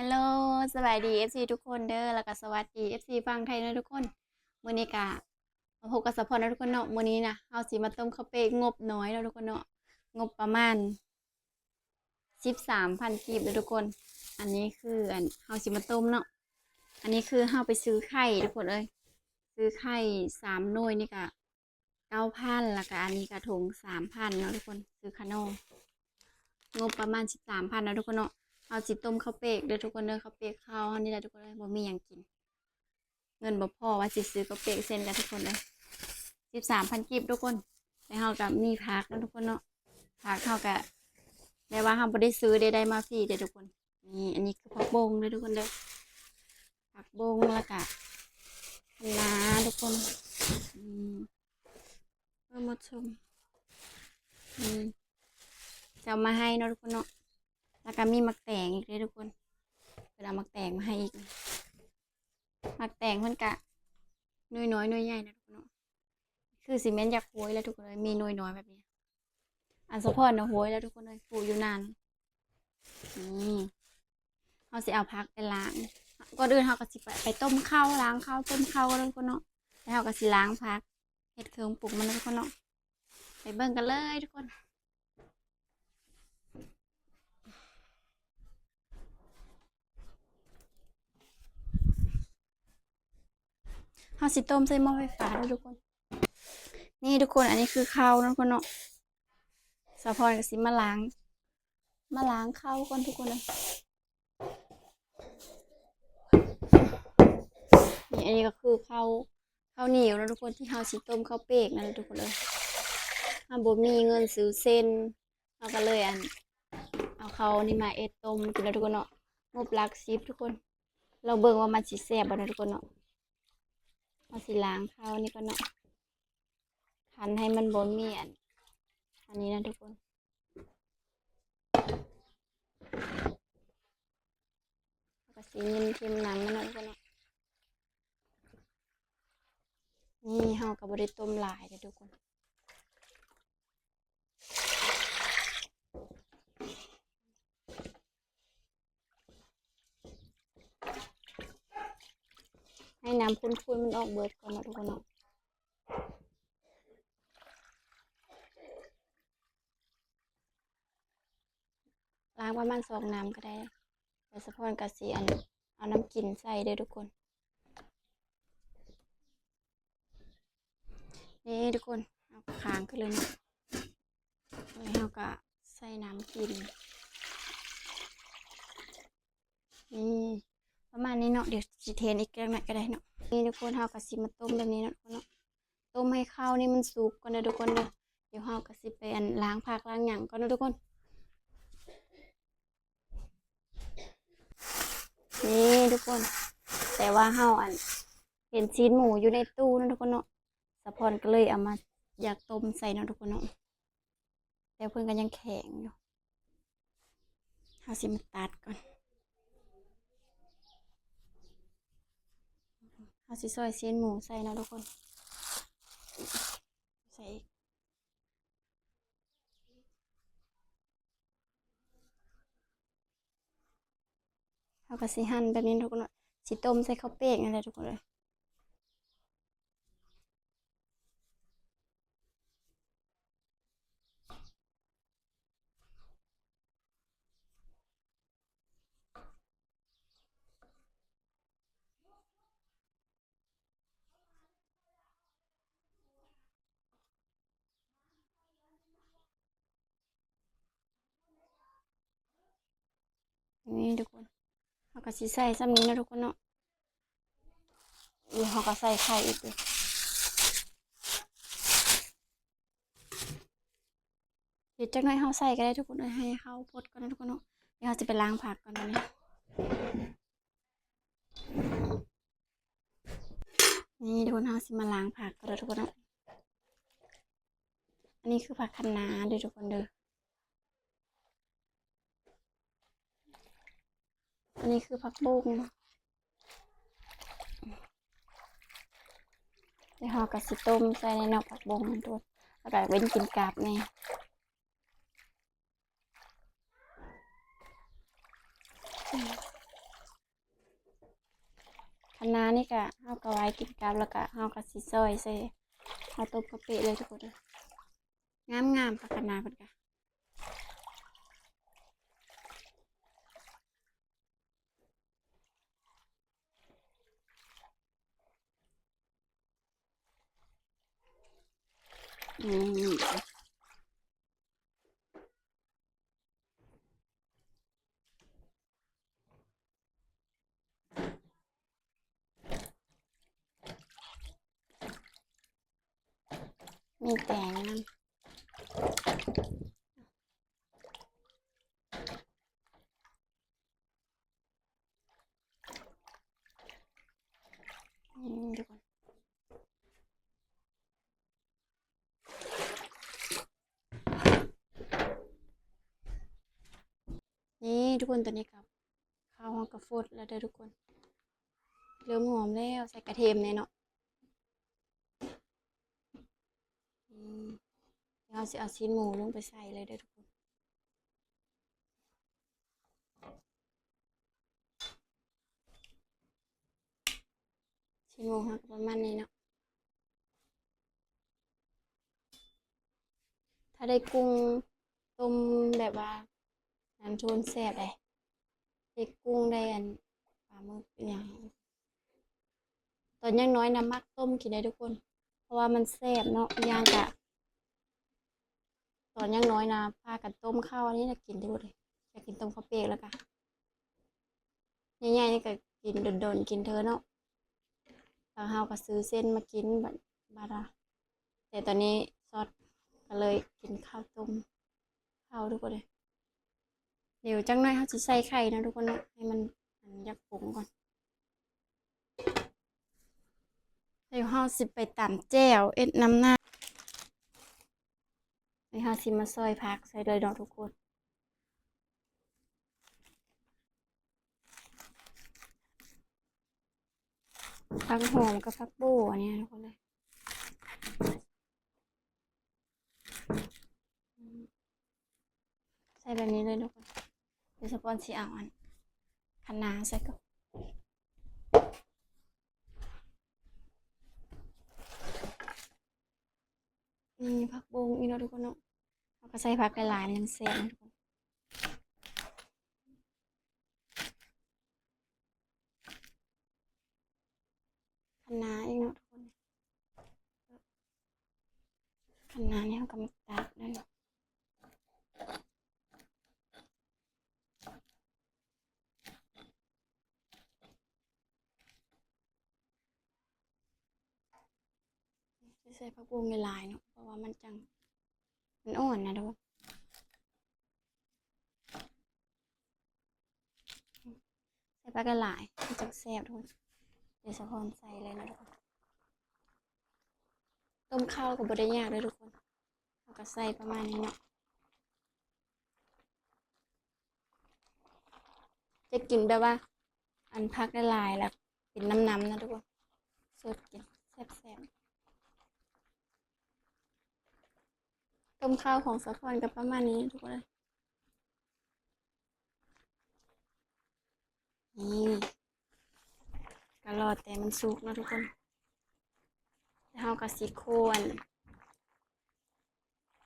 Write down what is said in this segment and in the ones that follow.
ຮາໂລ ສະບາຍດີ ເອັຟຊີ ທຸກຄົນເດີ ແລ້ວກໍສະຫວັດດີ ເອັຟຊີ ຝັ່ງໄທເນາະທຸກຄົນ. ມື້ນີ້ກະມາພົບກັບສາວພອນເນາະທຸກຄົນເນາະ. ມື້ນີ້ນະ ເຮົາຊິມາຕົ້ມເຂົ້າເປກງົບໜ້ອຍເນາະທຸກຄົນເນາະ, ງົບປະມານສິບສາມພັນກີບເດີທຸກຄົນ. ອັນນີ້ຄືອັນເຮົາຊິມາຕົ້ມເນາະ. ອັນນີ້ຄືເຮົາໄປຊື້ໄຂ່ທຸກຄົນເອີຍ, ຊື້ໄຂ່ສາມໜ່ວຍນີ້ກະ ເກົ້າພັນ ແລ້ວກະອັນນີ້ກະຖົງສາມພັນເນາະທຸກຄົນ, ຊື້ຂະໜົມ ງົບປະມານສິບສາມພັນເນາະທຸກຄົນເນາະ. ເຮົາຊິຕົ້ມເຂົ້າເປກເດີທຸກຄົນເດີ, ເຂົ້າເປກເຂົ້າເຮົານີ້ແຫຼະທຸກຄົນເອີຍ, ບໍ່ມີຫຍັງກິນ, ເງິນບໍ່ພໍວ່າຊິຊື້ເຂົ້າເປກເຊັ່ນກັນທຸກຄົນເອີຍ. ສິບສາມພັນກີບທຸກຄົນ. ແລ້ວເຮົາກະມີຜັກເນາະທຸກຄົນເນາະ, ຜັກເຮົາກະແບບວ່າເຮົາບໍ່ໄດ້ຊື້ເດ້, ໄດ້ມາຟຣີເດ້ທຸກຄົນ. ນີ້ ອັນນີ້ຄືຜັກບົ້ງເດີທຸກຄົນເດີ, ຜັກບົ້ງ ແລ້ວກະຄະນ້າທຸກຄົນ. ອືມ ເອີ ໝົດຊົມ ອືມ ເຈົ້າມາໃຫ້ເນາະທຸກຄົນເນາະ. ແລ້ວກະມີໝາກແຕງອີກເດ້ທຸກຄົນ, ເພິ່ນເອົາໝາກແຕງມາໃຫ້ອີກ. ໝາກແຕງເພິ່ນກະໜ່ວຍນ້ອຍໜ່ວຍໃຫຍ່ເນາະທຸກຄົນເນາະ, ຄືຊິແມ່ນຢາກໂຮຍແຫຼະທຸກຄົນເອີຍ, ມີໜ່ວຍນ້ອຍແບບນີ້. ອັນສາວພອນນະໂຮຍແລ້ວທຸກຄົນເອີຍ, ປູຢູ່ນານ. ນີ້ ເຮົາຊິເອົາຜັກໄປລ້າງ. ກ່ອນອື່ນເຮົາກໍຊິໄປ ໄປຕົ້ມເຂົ້າ, ລ້າງເຂົ້າ, ຕົ້ມເຂົ້າກ່ອນເນາະທຸກຄົນເນາະ. ແລ້ວເຮົາກໍຊິລ້າງຜັກ, ເຮັດເຄື່ອງປຸງມັນເນາະທຸກຄົນເນາະ. ໄປເບິ່ງກັນເລີຍທຸກຄົນ. ເຮົາຊິຕົ້ມໃສ່ໝໍ້ໄຟຟ້າເດີທຸກຄົນ. ນີ້ທຸກຄົນ, ອັນນີ້ຄືເຂົ້າເນາະທຸກຄົນເນາະ. ສາວພອນກໍຊິມາລ້າງ, ມາລ້າງເຂົ້າກ່ອນທຸກຄົນເອີຍ. ນີ້ ອັນນີ້ກໍຄືເຂົ້າ, ເຂົ້າໜຽວເນາະທຸກຄົນ, ທີ່ເຮົາຊິຕົ້ມເຂົ້າເປກນັ້ນແຫຼະທຸກຄົນເອີຍ. ເຮົາບໍ່ມີເງິນຊື້ເສັ້ນ, ເຮົາກໍເລີຍ ອັນ ເອົາເຂົ້ານີ້ມາເຮັດຕົ້ມກິນເນາະທຸກຄົນເນາະ. ງົບຫຼັກສິບທຸກຄົນ, ລອງເບິ່ງວ່າມັນຊິແຊບບໍ່ເນາະທຸກຄົນເນາະ. ເຮົາຊິລ້າງເຂົ້ານີ້ກ່ອນເນາະ, ຄັນໃຫ້ມັນບໍ່ມີອັນ ອັນນີ້ນະທຸກຄົນ. ເຮົາກໍຊິຍິນທິ່ມນ້ຳມັນເນາະທຸກຄົນເນາະ. ນີ້ເຮົາກໍບໍ່ໄດ້ຕົ້ມຫຼາຍເດ້ທຸກຄົນ, ໃຫ້ນ້ຳຂຸ້ນໆມັນອອກເບິດກ່ອນເນາະທຸກຄົນເນາະ. ລ້າງປະມານສອງນ້ຳກໍໄດ້. ແລ້ວສາວພອນກໍຊິ ອັນ ເອົານ້ຳກິນໃສ່ເດີທຸກຄົນ. ນີ້ທຸກຄົນ, ເຮົາກໍຄ້າງຂຶ້ນເລີຍເນາະ. ນີ້ເຮົາກໍໃສ່ນ້ຳກິນ. ນີ້ ປະມານນີ້ເນາະ, ດຽວຊິເທນອີກຈັກໜ້ອຍກໍໄດ້ເນາະ. ນີ້ທຸກຄົນ, ເຮົາກໍຊິມາຕົ້ມແບບນີ້ເນາະທຸກຄົນເນາະ. ຕົ້ມໃຫ້ເຂົ້ານີ້ມັນສຸກກ່ອນເດີທຸກຄົນເດີ. ດຽວເຮົາກໍຊິໄປ ອັນ ລ້າງຜັກລ້າງຫຍັງກ່ອນເນາະທຸກຄົນ. ນີ້ທຸກຄົນ, ແຕ່ວ່າເຮົາ ອັນ ເຫັນຊີ້ນໝູຢູ່ໃນຕູ້ເນາະທຸກຄົນເນາະ, ສາວພອນກໍເລີຍເອົາມາຢາກຕົ້ມໃສ່ເນາະທຸກຄົນເນາະ. ແຕ່ເພິ່ນກໍຍັງແຂງຢູ່. ເຮົາຊິມາຕັດກ່ອນ. ເຮົາຊິຊອຍຊີ້ນໝູໃສ່ເນາະທຸກຄົນ. ໃສ່ອີກ. ເຮົາກໍຊິຫັ່ນແບບນີ້ທຸກຄົນເນາະ, ຊິຕົ້ມໃສ່ເຂົ້າເປກນັ້ນແຫຼະທຸກຄົນເອີຍ. ນີ້ທຸກຄົນ, ເຮົາກໍຊິໃສ່ສ່ຳນີ້ເນາະທຸກຄົນເນາະ. ນີ້ເຮົາກໍໃສ່ໄຂ່ອີກເດ້. ເຮັດຈັກໜ້ອຍເຮົາໃສ່ກໍໄດ້ທຸກຄົນເອີຍ, ໃຫ້ເຂົ້າພົດກ່ອນເນາະທຸກຄົນເນາະ. ດຽວເຮົາຊິໄປລ້າງຜັກກ່ອນບັດນີ້. ນີ້ທຸກຄົນ, ເຮົາຊິມາລ້າງຜັກກ່ອນເດີທຸກຄົນເນາະ. ອັນນີ້ຄືຜັກຄະນ້າເດີທຸກຄົນເດີ. ອັນນີ້ຄືຜັກບຸ້ງ. ແລ້ວເຮົາກໍຊິຕົ້ມໃສ່ໃນເນາະ ຜັກບຸ້ງນັ້ນທຸກຄົນ, ແລ້ວກໍເວັ້ນກິນກາບແດ່. ຄະນ້ານີ້ກະ ເຮົາກະໄວ້ກິນກັບ ແລ້ວກະເຮົາກະຊິຊອຍໃສ່ເຂົ້າຕົ້ມເຂົ້າເປະເລີຍທຸກຄົນ. ງາມໆ ຜັກຄະນ້າເພິ່ນກະ. ອືມ ມີແຕງນຳ. ນີ້ທຸກຄົນ ນີ້ທຸກຄົນ ຕອນນີ້ກະເຂົ້າເຮົາກະຟົດແລ້ວເດີທຸກຄົນ. ເລີ່ມຫອມແລ້ວ ໃສ່ກະທຽມແດ່ເນາະ. ອືມ ດຽວເຮົາຊິເອົາຊີ້ນໝູລົງໄປໃສ່ເລີຍເດີທຸກຄົນ. ຊີ້ນໝູເຮົາກະປະມານນີ້ເນາະ. ຖ້າໄດ້ກຸ້ງຕົ້ມແບບວ່າ ອັນ ທຸກຄົນ ແຊບເດ້. ໄດ້ກຸ້ງ ໄດ້ ອັນ ປາໝຶກອີ່ຫຍັງ. ຕອນຍັງນ້ອຍນະ ມັກຕົ້ມກິນເດ້ທຸກຄົນ ເພາະວ່າມັນແຊບເນາະ. ອີກຢ່າງກະ ຕອນຍັງນ້ອຍນະ ພາກັນຕົ້ມເຂົ້າອັນນີ້ລະກິນເດ້ ຢາກກິນຕົ້ມເຂົ້າເປະ ແລ້ວກະ ໃຫຍ່ໆ ນີ້ກະກິນດົນໆ ກິນເທື່ອເນາະ. ແລ້ວເຮົາກະຊື້ເສັ້ນມາກິນບາດ ບາດ ແຕ່ຕອນນີ້ຊອດ ກະເລີຍກິນເຂົ້າຕົ້ມ ເຂົ້າທຸກຄົນເອີຍ. ດຽວຈັກໜ້ອຍເຮົາຊິໃສ່ໄຂ່ເນາະທຸກຄົນເນາະ ໃຫ້ມັນ ອັນ ຢາກປຸງກ່ອນ. ດຽວເຮົາຊິໄປຕຳແຈ່ວເຮັດນຳໜ້າ. ດຽວເຮົາຊິມາຊອຍຜັກໃສ່ເລີຍເນາະທຸກຄົນ. ຜັກຫອມກັບຜັກໂປ້ອັນນີ້ທຸກຄົນເອີຍ. ໃສ່ແບບນີ້ເລີຍທຸກຄົນ. ດຽວສະພອນຊິເອົາອັນຄະນ້າໃສ່ກ່ອນ. ນີ້ຜັກບົ້ງອີກເນາະທຸກຄົນເນາະ. ເຮົາກະໃສ່ຜັກຫຼາຍໆ ມັນຈັ່ງແຊບເນາະທຸກຄົນ. ຄະນ້າອີກເນາະທຸກຄົນ. ຄະນ້ານີ້ເຮົາກະມາຕັດເນາະ. ໃສ່ຜັກບົ້ງຫຼາຍໆ ເນາະ ເພາະວ່າມັນຈັ່ງ ມັນອ່ອນນະທຸກຄົນ. ໃສ່ຜັກຫຼາຍໆ ມັນຈັ່ງແຊບທຸກຄົນ. ດຽວສະພອນໃສ່ເລີຍນະທຸກຄົນ. ຕົ້ມເຂົ້າກະບໍ່ໄດ້ຍາກເດີທຸກຄົນ. ເຮົາກະໃສ່ປະມານນີ້ເນາະ. ຈະກິນແບບວ່າ ອັນ ຜັກຫຼາຍໆ ແລ້ວເປັນນ້ຳໆ ນະທຸກຄົນ. ສົດກິນແຊບໆ. ຕົ້ມເຂົ້າຂອງສາວພອນກະປະມານນີ້ທຸກຄົນເອີຍ. ນີ້ ກະລໍແຕ່ມັນສຸກເນາະທຸກຄົນ. ແລ້ວເຮົາກະຊິໂຄນ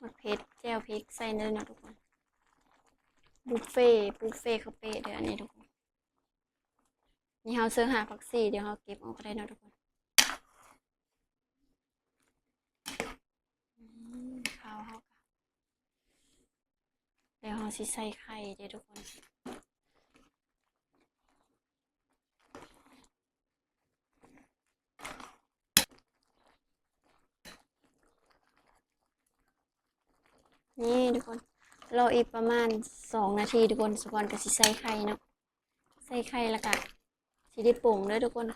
ໝາກເຜັດ ແຈ່ວເຜັດໃສ່ເລີຍເນາະທຸກຄົນ. ບຸບເຟ ບຸບເຟເຂົ້າເປະເດີອັນນີ້ທຸກຄົນ. ນີ້ເຮົາເຊີຫາຜັກຊີ ດຽວເຮົາເກັບອອກກະໄດ້ເນາະທຸກຄົນ. ອືມ ເຂົ້າເຮົາກະ ແລ້ວເຮົາຊິໃສ່ໄຂ່ເດີທຸກຄົນ. ນີ້ທຸກຄົນ ລໍອີກປະມານສອງນາທີທຸກຄົນ ສາວພອນກະຊິໃສ່ໄຂ່ເນາະ. ໃສ່ໄຂ່ແລ້ວກະຊິໄດ້ປົງເດີທຸກຄົນ.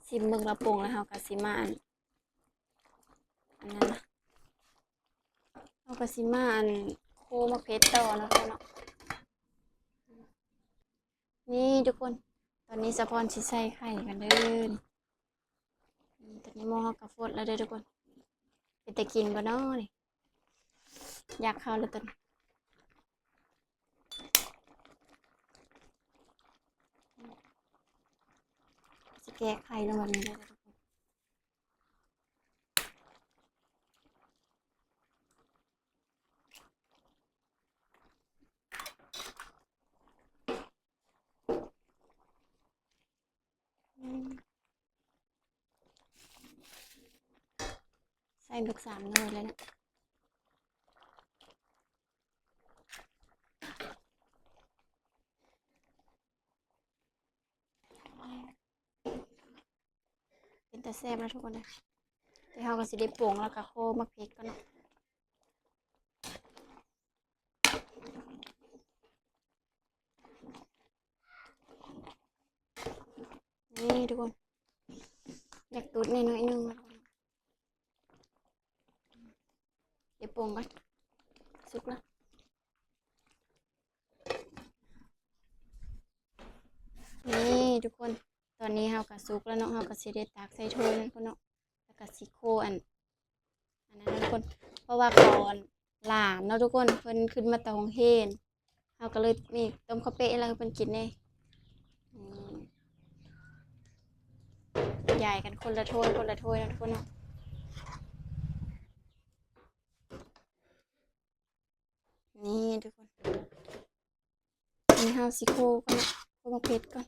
ຊິມເບິ່ງລະປົງແລ້ວເຮົາກະຊິມາ ອັນ ອັນນັ້ນນະ ເຮົາກະຊິມາ ອັນ ໂຄໝາກເຜັດຕໍ່ເນາະທຸກຄົນເນາະ. ນີ້ທຸກຄົນ ຕອນນີ້ສາວພອນຊິໃສ່ໄຂ່ກັນເດີ. ນີ້ ຕອນນີ້ໝໍ້ເຮົາກະຟົດແລ້ວເດີທຸກຄົນ. ເປັນຕາກິນບໍ່ນໍນີ້? ຢາກເຂົ້າແລ້ວຕອນນີ້. ຊິ ແກະໄຂ່ລົງແບບນີ້ເລີຍທຸກຄົນ. ໃສ່ໝົດສາມໜ່ວຍເລີຍເນາະ. ເປັນຕາແຊບເນາະທຸກຄົນເດີ. ແຕ່ເຮົາກໍຊິໄດ້ປົງ ແລ້ວກໍໂຄໝາກເຜັດກ່ອນເນາະ. ນີ້ທຸກຄົນ ຢາກຕຸດໜ້ອຍໜຶ່ງ ດຽວປົງກ່ອນ ສຸກແລ້ວ. ນີ້ທຸກຄົນ ຕອນນີ້ເຮົາກໍສຸກແລ້ວເນາະ. ເຮົາກໍຊິໄດ້ຕັກໃສ່ຖ້ວຍນັ້ນພຸ້ນເນາະ ແລ້ວກໍຊິໂຄອັນ ອັນນັ້ນເນາະທຸກຄົນ ເພາະວ່າຂອງຫຼານເນາະທຸກຄົນ ເພິ່ນຂຶ້ນມາແຕ່ໂຮງຮຽນ ເຮົາກໍເລີຍມີຕົ້ມເຂົ້າເປະໃຫ້ເພິ່ນກິນແດ່. ອືມ ຢາຍກັນຄົນລະຖ້ວຍ ຄົນລະຖ້ວຍເນາະທຸກຄົນເນາະ. ນີ້ທຸກຄົນ ອັນນີ້ເຮົາຊິໂຄກ່ອນເນາະ ໂຄໝາກເຜັດກ່ອນ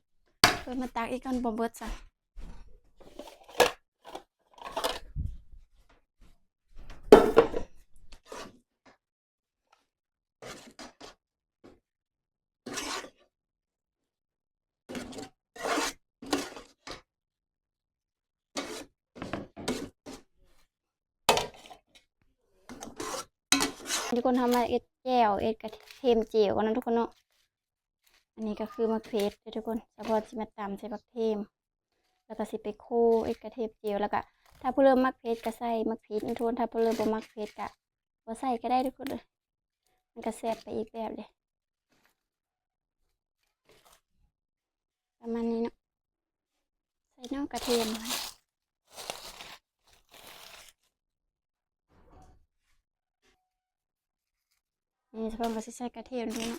ເພິ່ນມາຕັກອີກກ່ອນ ບໍ່ເບິດຊະ. ທຸກຄົນ ເຮົາມາເຮັດແຈ່ວ ເຮັດກະເທີມແຈ່ວກັນເນາະທຸກຄົນເນາະ. ອັນນີ້ກໍຄືໝາກເຜັດເດີທຸກຄົນ ສາວພອນຊິມາຕຳໃສ່ບັກເທີມ ແລ້ວກໍຊິໄປໂຄເຮັດກະເທີມແຈ່ວ ແລ້ວກໍຖ້າຜູ້ເລີ່ມມັກເຜັດກໍໃສ່ໝາກເຜັດເນາະທຸກຄົນ ຖ້າຜູ້ເລີ່ມບໍ່ມັກເຜັດກໍບໍ່ໃສ່ກໍໄດ້ທຸກຄົນເອີຍ ມັນກໍແຊບໄປອີກແບບເດ້. ປະມານນີ້ເນາະ ໃສ່ນ້ຳກະເທີມ ນີ້ ສາວພອນກໍຊິໃສ່ກະເທີມນີ້ເນາະ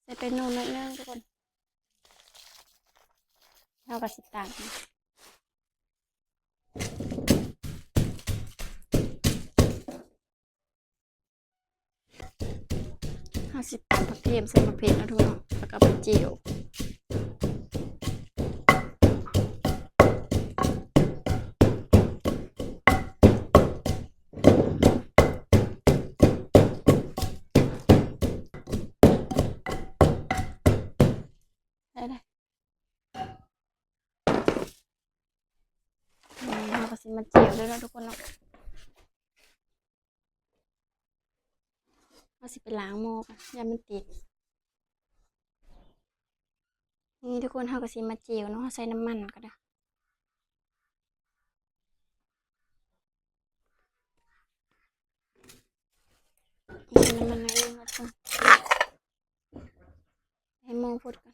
ໃສ່ແປ້ງນົວໜ້ອຍໜຶ່ງທຸກຄົນ ເຮົາກໍຊິຕຳ. ເຮົາຊິຕຳຜັກເທີມໃສ່ໝາກເຜັດເນາະທຸກຄົນເນາະ ແລ້ວກໍໄປແຈ່ວ ໄດ້ ນີ້ເຮົາກໍຊິມາແຈ່ວເດີເນາະທຸກຄົນເນາະ. ເຮົາຊິໄປລ້າງໝໍ້ກ່ອນ ຢ້ານມັນຕິດ. ນີ້ທຸກຄົນ ເຮົາກໍຊິມາແຈ່ວເນາະ ເຮົາໃສ່ນ້ຳມັນກໍໄດ້ ໃສ່ນ້ຳມັນໜ້ອຍໜຶ່ງເນາະທຸກຄົນ ໃຫ້ໝໍ້ຟົດກ່ອນ.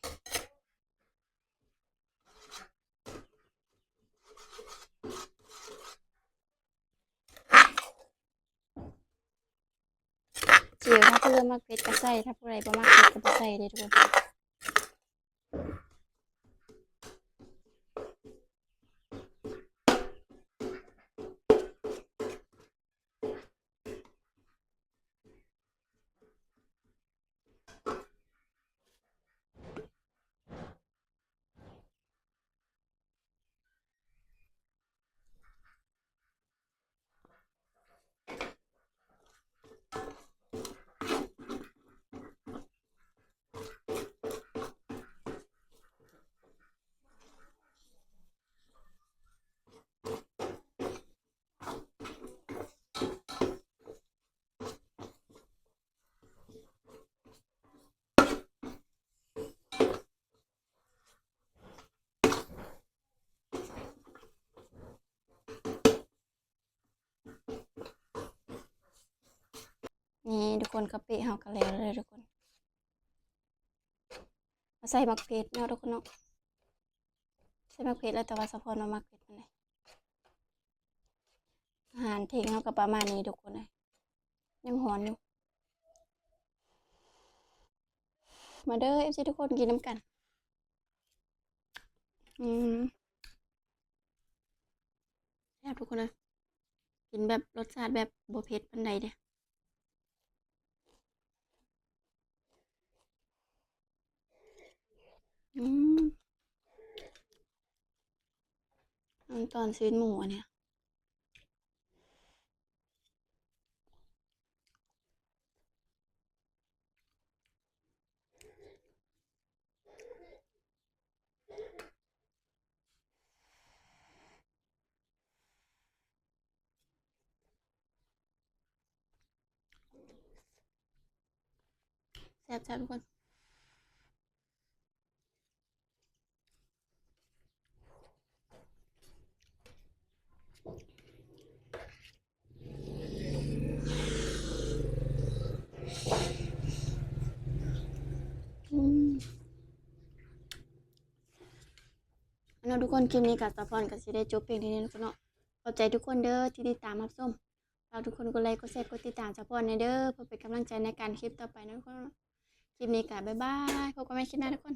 ແຈ່ວ ຖ້າຜູ້ໃດມັກເຜັດກໍໃສ່ ຖ້າຜູ້ໃດບໍ່ມັກເຜັດກໍບໍ່ໃສ່ເດ້ທຸກຄົນ. ນີ້ທຸກຄົນ ເຂົ້າເປະເຮົາກໍແລ້ວເລີຍທຸກຄົນ. ມາໃສ່ໝາກເຜັດເນາະທຸກຄົນເນາະ ໃສ່ໝາກເຜັດແລ້ວ ແຕ່ວ່າສາວພອນບໍ່ມັກເຜັດປານໃດ. ອາຫານທ່ຽງເຮົາກໍປະມານນີ້ທຸກຄົນເອີຍ ຍັງຮ້ອນຢູ່. ມາເດີ ເອັຟຊີ ທຸກຄົນ ກິນນຳກັນ. ອືມ ແຊບທຸກຄົນເອີຍ ກິນແບບລົດຊາດແບບບໍ່ເຜັດປານໃດເດ້. ອືມ ມັນຕອນຊີ້ນໝູອັນເນີ້ຍ. ແຊບໆ ທຸກຄົນ. ອືມ ເນາະທຸກຄົນ ຄລິບນີ້ກະສາວພອນກະຊິໄດ້ຈົບພຽງເທົ່ານີ້ເນາະ. ຂອບໃຈທຸກຄົນເດີທີ່ຕິດຕາມຮັບຊົມ. ຝາກທຸກຄົນກົດໄລ ກົດແຊ ກົດຕິດຕາມສາວພອນແດ່ເດີ ເພື່ອເປັນກຳລັງໃຈໃນການເຮັດຄລິບຕໍ່ໄປເນາະທຸກຄົນ. ຄລິບນີ້ກະບາຍບາຍ ພົບກັນໃໝ່ຄລິບໜ້າທຸກຄົນ.